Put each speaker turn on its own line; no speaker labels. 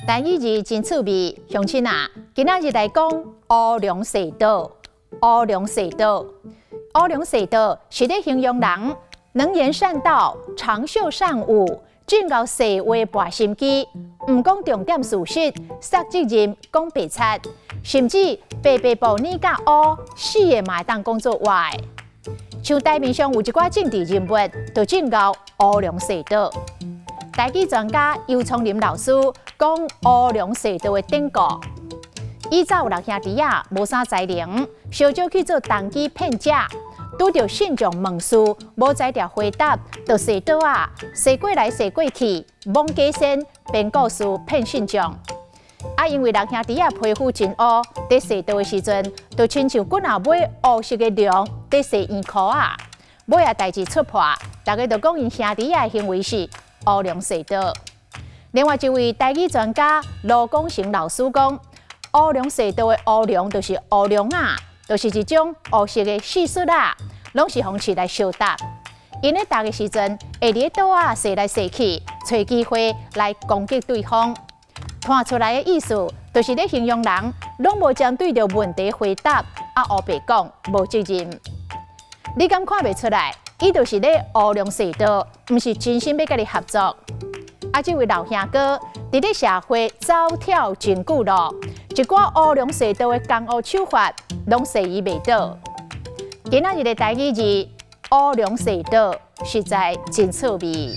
台語字真趣味，鄉親啊，今仔日來講烏龍踅桌，烏龍踅桌，烏龍踅桌是咧形容人能言善道、長袖善舞，真𠢕說話跋心機，毋講重點事實，捒責任講白賊，甚至白白布捏甲烏，死的嘛會當講做活的。像台面上有一寡政治人物，就真𠢕烏龍踅桌。台語專家游聰林老師講烏龍踅桌的典故。以早有六兄弟仔，無啥才能，相招去做童乩騙食，拄著信眾問事，無才調回答，就踅桌仔，踅過來踅過去，罔假仙編故事騙信眾。啊，因為六兄弟仔皮膚真烏，佇踅桌的時陣，就親像棍仔尾烏色的龍佇踅圓箍仔。尾仔代誌出破，大家就講𪜶兄弟仔的行為是烏龍踅桌。另外一位台語專家盧廣成老師講，烏龍踅桌的烏龍就是烏龍仔，就是一種烏色的細屑仔，攏是予刺來相踏。𪜶咧踏的時陣，會佇咧桌仔踅來踅去，揣機會來攻擊對方。拖出來的意思，就是咧形容人攏無針對著問題回答，啊烏白講，無責任。你敢看袂出來？伊就是咧烏龍踅桌，毋是真心欲佮你合作。啊，這位老兄哥佇咧社會走跳真久咯，一寡烏龍踅桌的江湖手法，攏踅伊袂倒。今仔日的台語字烏龍踅桌，實在真趣味。